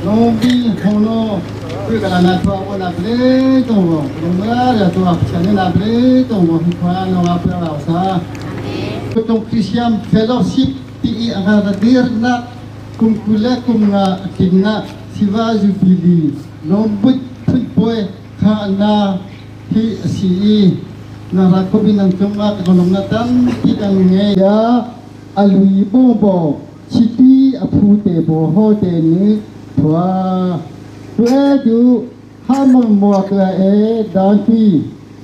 Longbi hono kui kala na thua wo na ble tong wo longla ya tua chane na ble tong wo hi khwa no nga pya ra sa tong Christian Fellowship ti i anga dir na kum kule kum nga tinna Siva Jubilee lombut phut poi kha na hi si i na ra ko bin ang chunga ka na tam ti kang nge ya alui bo bo chiti aphu te bo ho te ni thua tue du ha mong mo ka e dan pi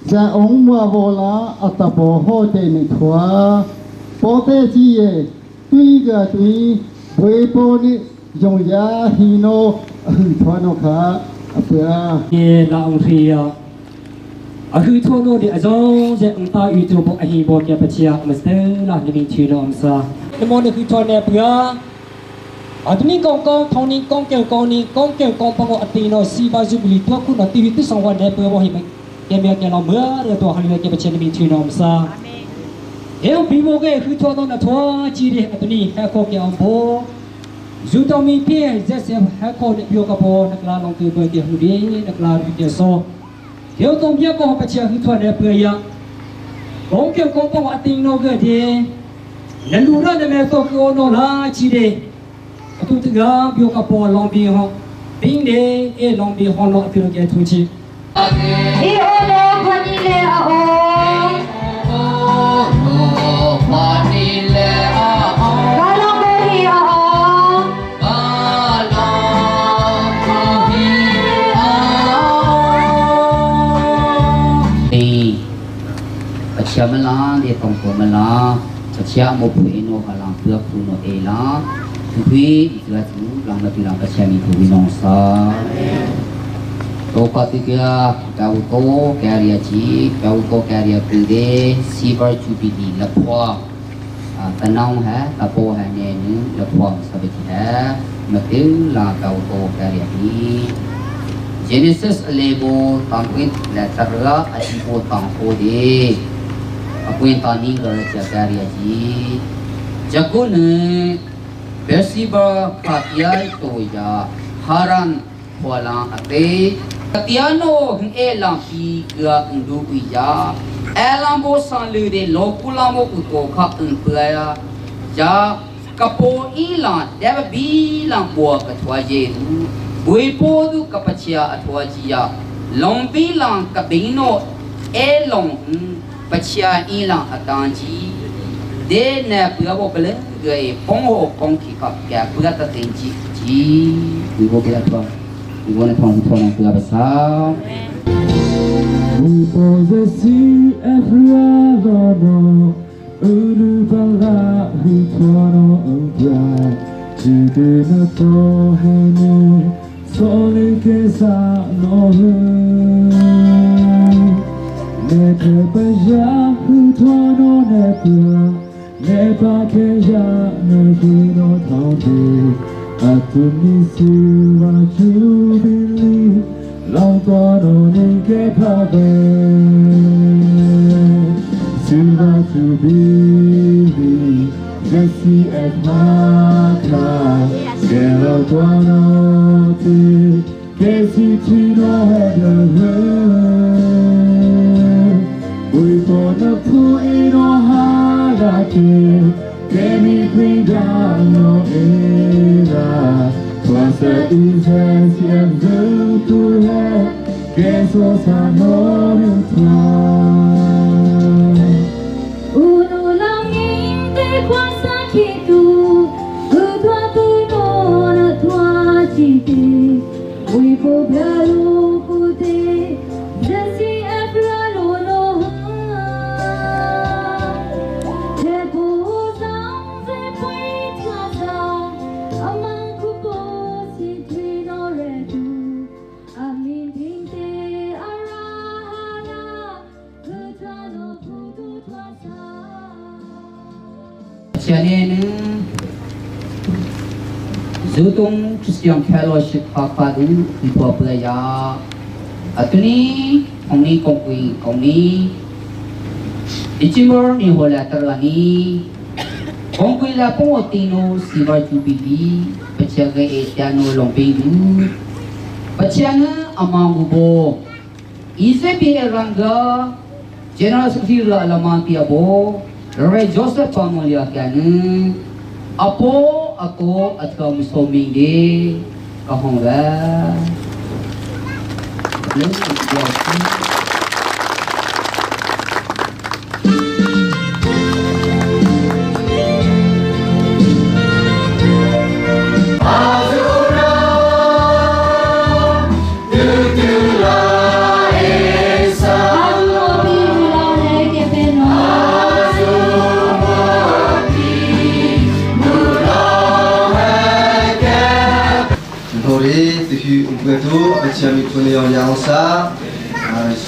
za ong mo bo la ata bo ho te ni thua po te chi ye tui ga tui bwe po ni yong ya hi no hu thua no kha apya ye la ong thi ya a hu tho no di azong je ang ta yu tu bo a hi bo ke pa chia ma se la ni mi thi no am sa นโมนี่คือทอนเนเปียอันนี้กองกองทองนี้กองเกี่ยวกองนี้กองเกี่ยวกองปงอตีโนซีบาจูบลีตัวคุณตีวิติสองวันเนเปียว่าหิมเกมีเกลเมื่อเรือตัวฮันเวเกเปเชนมีทีนอมซาเอวบีโมเกคือทอนนทัวจีเรอันนี้แฮโคเกอมโบจูตอมีเพียเจเซฟแฮโคเนเปียกบนักลาลงตีเบอร์เดียฮูดีนักลาวิเดโซเดี๋ยวตรงเยกองปเชคือทอนเนเปียกองเกี่ยวกองปงอตีโนเกเดနလူရနမဲတော့ကိုနော်လာချီတယ်အတူတကပြောကပေါ်လောင်ပြီးဟောတင်းတယ်အဲလောင်ပြီးဟောတော့အတူကဲထူချီ ဒီအိုလောခနီလေအော ခနီလေအော ဘာလောကိုဟီအော ဘာလောကိုဟီအောဒီအချမလာဒီကောင်ကမလာchia mo phu no ha lang pua phu no e la tu phi la tu lang na pi lang ka chia mi thu wi nong sa to ka ti kya ka u to kya ria chi ka u to kya ria pu de silver jubilee la phwa ta naung ha ta po ha ne nu la phwa sa be ti ha ma ti la ka u to kya ria ni Genesis 11 tang kwin la tarla a chi po tang ho de အပွင့်တာနီကရချာကာရီကြီးဂျကုနဘက်စီဘာခာတီယိုင်တိုယာဟာရန်ခေါ်လာအသေးတယာနိုဟင်အေလံပီကအန်ဒူဝီယာအလံဘောဆန်လူဒေလောကူလာမောကုကိုခအန်ပလာယာကပိုအီလန်ဒဘဘီလံဘောကထွားယေဘူဘွေပိုဒုကပချာအထွားကြီးယာလုံဘီလံကဘင်းနိုအဲလုံပချာအီလံအတန်ကြီးဒေနေပလဘောပလေကေပုံဟောပုံခိကကပလတတင်ကြီးကြီးဒီဘောကလာတော့ဒီဘောနဲ့ထောင်းထောင်းပလပစာ Upozesi efrelano Ulubala hutuano umbra Jigina tohenu Solikesa nohu Nepe ya hutuano nepe Nepa ke ya nehu no taute Atumi siwa jubilee လောင်တော်တော်နေခဲ့ပါပဲ Silver Jubilee Jesse F. Maka Gelo Tuanote Kesi Chino Heblehe Ui Pona Puino Halake Kemi Pindano Era Twasa Izes Yevzutuhe Keso Sanoriutwa Uno langin te kwasa kitu Utwa tu no na twa chiti Ui po blalo pute Jesi efra lo no Te po sang ze pui twa sa Amang ku po si twi no re tu Amin ting te arahana Utwa no putu twa sa ချာနေနဇူတုံခရစ်ယာန်ဖဲလိုရှစ်ခါခါဒူဒီပေါ်ပလယာအတနီ Ong ni kong kui kong ni December ni hola tarani kong kui la pong tino siwa chu bibi pachia ga e tiano long ping du pachia na amang bo EZB rangga General Secretary la alaman ti abo Ray Joseph Pamulia kyanu apo ako at ka musoming de kahong ba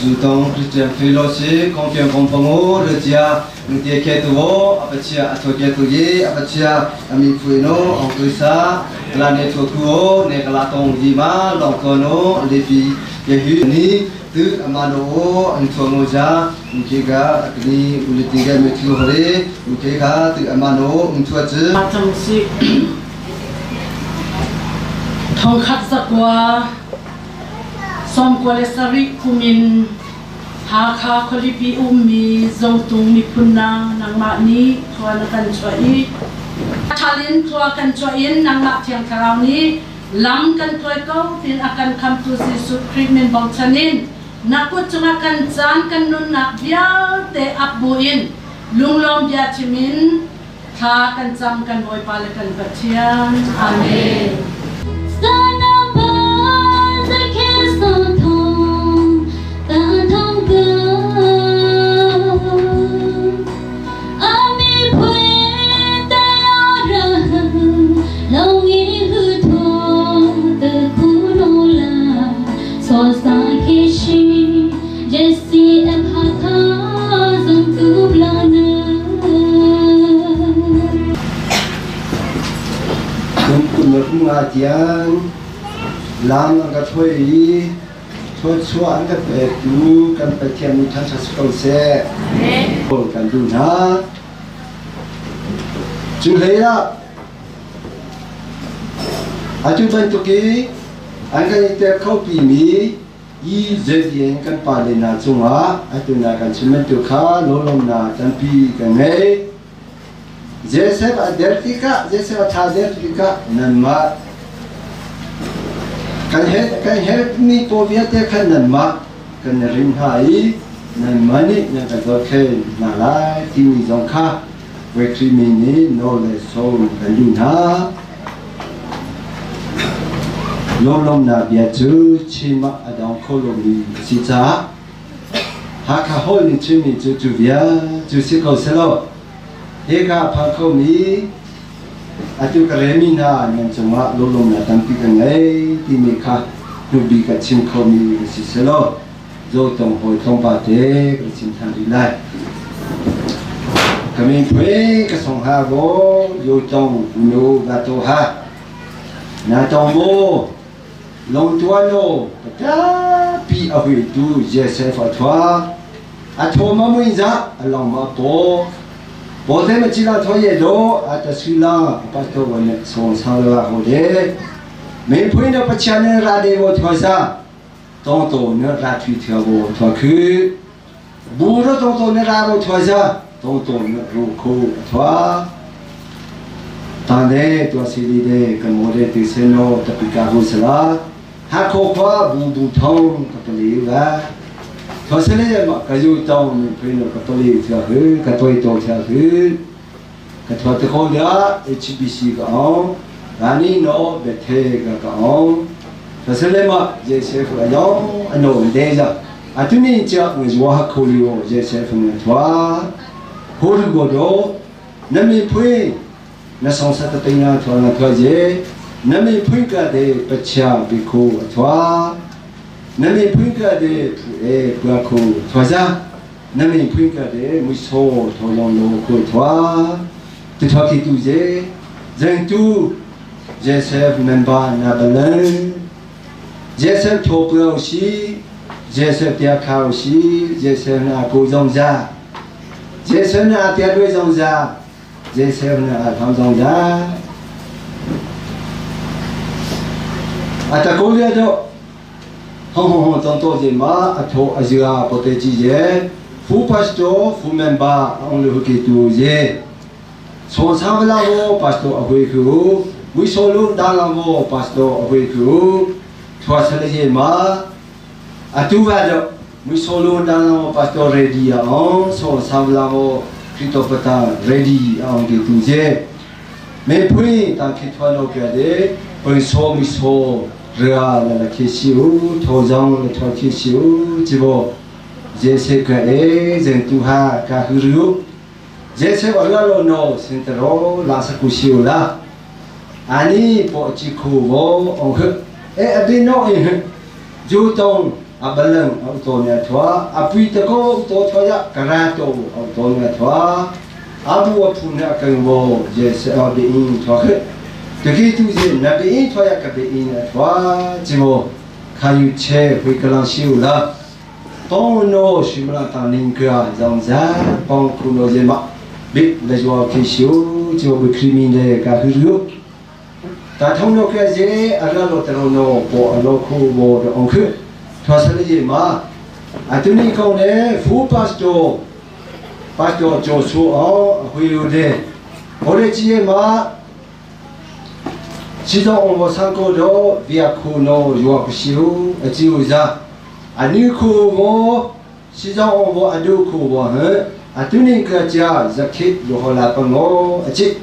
Zutong Christian Fellowship Kongpiang Kongpango Rejia Ngtie Ke Tuwo Apachia Athoke Tuye Apachia Ami Phuino Ong Tuisa La Ne Tho Kuo Ne Kala Tong Yima Long Kono Lepi Yehu Ni Tu Amano Ang Tho Ngo Ja Ngke Ga Akni Ulitinga Me Thu Hore Ngke Ga Tu Amano Ang Tho Chu Chang si Thong khat zakwa som kwale sari kumin Hakha khualipi ummi Zotung miphun na nangmah nih khua na kan chuah i thalin khua kan chuah in nangmah Thiang Thlarau nih lam kan tluai ko tin a kan khamtu Jesuh Khrih min bochan in na kut cungah kan caan kan nunnak vialte ap buin lunglawm bia chim in thla kan cam kan Bawipa le kan Pathian. Amen. Kum nga tiang lam an ka thoi i thluachuah an ka pektu kan Pathian nih thangṭhat si ko seh. Kan duh hna. Cu hlei ah atu bantuk i an kan i tel kho pimi i ZDN kan pale hna cungah atu na kan chim bantuk kha lawlawmnak tampi kan ngei. Joseph a der tikah Joseph a tha der tikah nanmah kan help mi pawl vialte khan nanmah kan rim hna i nanmah nih nan kan zohkhenh hna lai timi zong kha Khrih mi nih nawl le sawm kan duh hna. Lawmlawmnak bia cu chim ah a dong kho lomi a si caah Hakha holh nih chimmi cu cu bia cu si ko selaw hika phan khomi atu ka relmi hna nan cungah lunglawmnak tampi ka ngei timi kha hnubi ka chim khomi ka si selaw Zotong hawi tlawmpal te ka chim than rih lai. Ka min phui ka song ha bo yotong nu ga to ha na tong bo long tua no pi a hui tu Joseph a thua a tho ma mui za a long ma po bo te ma chi la tho ye do a ta su la pa to wa ne song sa la ho de me phui na pacha ne ra de bo thua sa tong to ne ra thui thia bo thua khu bu ro tong to ne ra ro thua sa tong to ne ro khu thua ta ne tua si li de kan mo de ti se no ta pi ka hu se la ha kho khwa bu bu thong ka pa li va thua se le ma ka yu tong mi phui no ka to li thia hu ka toi to thia hu ka thua te kho ya HBC ka ong rani no be the ka ka ong thua se le ma je se fu a yong ano de ja atuni cha ngi wa kho li wo je se fu ne thua ho ru go do na mi phui na song sa ta te nga thua na thua je na mi phui ka de pacha bi khu thua na mi phui ka de phu e pua khu thua ja na mi phui ka de mu so tho long lo khu thua tu thua ki tu je zeng tu Joseph member na balan Joseph tho pua si Jesep tia khau si Jesep na ku zong za Jesep na tia đuôi zong za Jesep na thong zong za ata ko lia do hong hong hong tong to je ma atho azia pote chi je fu pastor fu member ong lu ki tu je so sa bla wo pastor ahui khu wi so lu da la wo pastor ahui khu thwa sale je ma atu ba do wi so lu da la wo pastor ready aung so sa bla wo krito pata ready aung ki tu je me phui ta ki thwa no kya de pui so mi so 热那个气修，土壤那土气修，这不，这些个哎，人都哈个呼噜，这些我那罗诺，现在罗拉萨古修啦，阿尼波吉库我哦呵，哎阿比诺伊，就当阿巴楞阿多尼托，阿比特哥多托呀，格拉多阿多尼托，阿布阿普那跟我这些阿比因托呵。တကိတူစီနဘိထွာယကပိအင်းထွာဂျီမောခါယူချေဝေကလန်ရှိူလာတောင်းနောရှိမလာတာနင်ကဇောင်းဇာပေါင်းခုနောဇေမဘိလေဂျောခိရှူဂျောဘခရီမင်းလေကာဟူရူတာထုံနောကဲဇေအရလောတရောနောပေါ်အလောခုဘောအောင်ခွထွာဆလေးဂျေမာအတူနီကောင်လေဖူပတ်စတိုပတ်စတိုဂျိုဆူအောင်အခွေယူတဲ့ဟိုရချီမာ其中我们上过的比较苦恼，有不少，只有啥？啊，你苦我，其中我们阿都苦我很，啊，对你个家日期如何来帮我？啊，这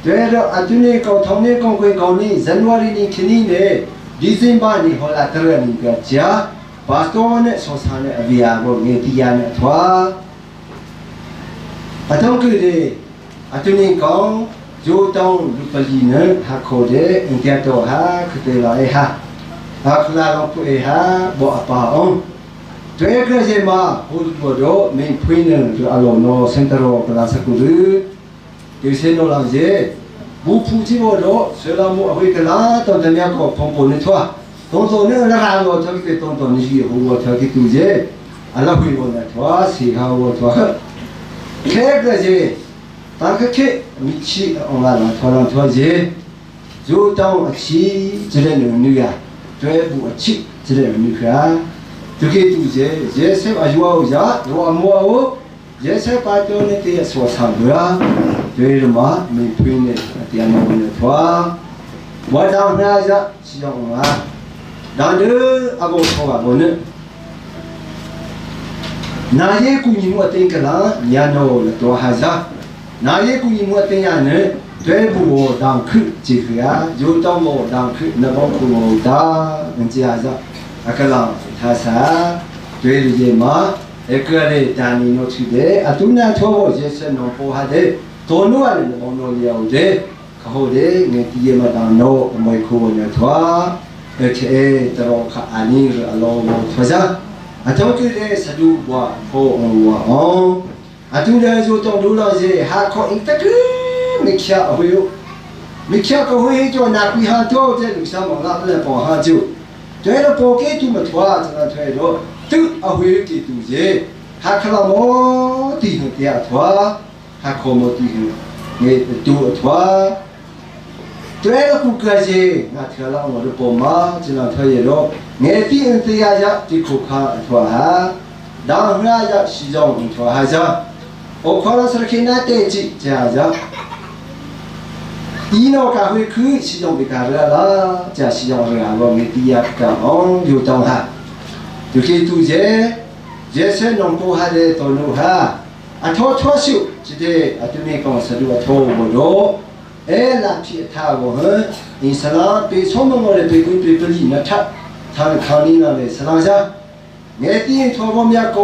对了，啊，对你讲，同你讲归讲你，人话你肯定的，你真把你好来得了你个家，把多呢说啥呢？比亚我你比亚呢拖，啊，当个的，啊，对你讲。ဇိုတောင်းလူပလီနဟာခိုတဲ့အင်တတော်ဟာခတေလာအေဟာဟာခလာလောပွေဟာဘောအပါအောင်တွဲကလေးမှာဟိုဘောတော့မင်းဖွင်းနေအလောနောစင်တရောကလာစကူရဒီစင်နောလာဇေဘူဖူချီဘောတော့ဆွေလာမအဝေကလာတော်တမြကောဖုံပေါ်နေထွာတုံးတုံနေလာရာလောချကိတုံးတုံနေရှိဟိုဘောချကိတူဇေအလခွေဘောနေထွာစီဟာဘောထွာခဲကလေးတာခခေမိချီအောင်လာထော်တော်ထော်ကြီးဇိုတောင်းအချီကျတဲ့နုနုရတွဲဘူးအချီကျတဲ့နုခါတကေတူကျရဲဆေအယူအောင်ရရောအမောရဲဆေပါတော်နေတဲ့ဆောဆံရတွဲရမမိဖွင်းနေတရားနေနေထွာဝါတောင်းနာရချီအောင်ဟာဒါနအဘောထောပါဘောနဲ့နာယေကူညီမှုအတင်ကလာညာနောတော်ဟာဇာနာယေကူညီမှုအတင်ရနဲ့တွဲဘူတောင်ခုကြည်ခရယူတောင်းမောတောင်ခုနဘောခုမောတာငကြရအကလောသာစာတွဲရေမှာအကရေတာနီနိုချီတဲ့အတုနာထောဘောရေစနောပေါ်ဟာတဲ့တောနုရလေဘောနောလျောတဲ့ခဟိုတဲ့ငတီယမတောင်နောအမွေခုဘောညထွာအခြေတရောခအာနီရအလောဘောထွာအတောကိလေစဒူဘွာဖောဝါအောင်အတူလေဇိုတောဒူလာစေဟာခေါအင်တကမိချာအဟိယမိချာကဟိကျော်နာပီဟာတော့တဲ့လူစားမောင်လာတဲ့ပေါ်ဟာကျိုတဲတော့ပေါ်ကေတူမထွားကျွန်တော်ထွဲတော့သူအဟိယတီတူစေဟာခလာမောတီဟတရားထွာဟာခေါမောတီဟနေတူထွာတဲတော့ကုကစေငါထလာအောင်တော့ပေါ်မှာကျွန်တော်ထွဲရတော့ငယ်တီအန်တရားရဒီခုခါထွာဟာဒါငါရရှိကြောင်းထွာဟာကြโอควาลสระคินาเตจิจาจาอีโนกาหุยคือชิจงบิการะลาจาชิจงเรือบ่มีติยกะอองอยู่ตองฮะตุกิตุเจเจเซนงปูฮะเดตอนุฮะอะโททอสุจิเดอะตุเนกองสะดุอะโทบ่โดเอลาพิทาบ่เฮอิสลามปีสมงเลปีกุนปีปลีนะทัทางคานีนาเลสลาจาเงตีโทบ่มยะโก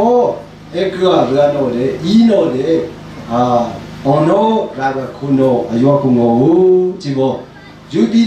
เอกะเรือโนเดอีโนเดအာအောနိုရာဘခုနိုအယောကုငောจิဘောဂျူဒီ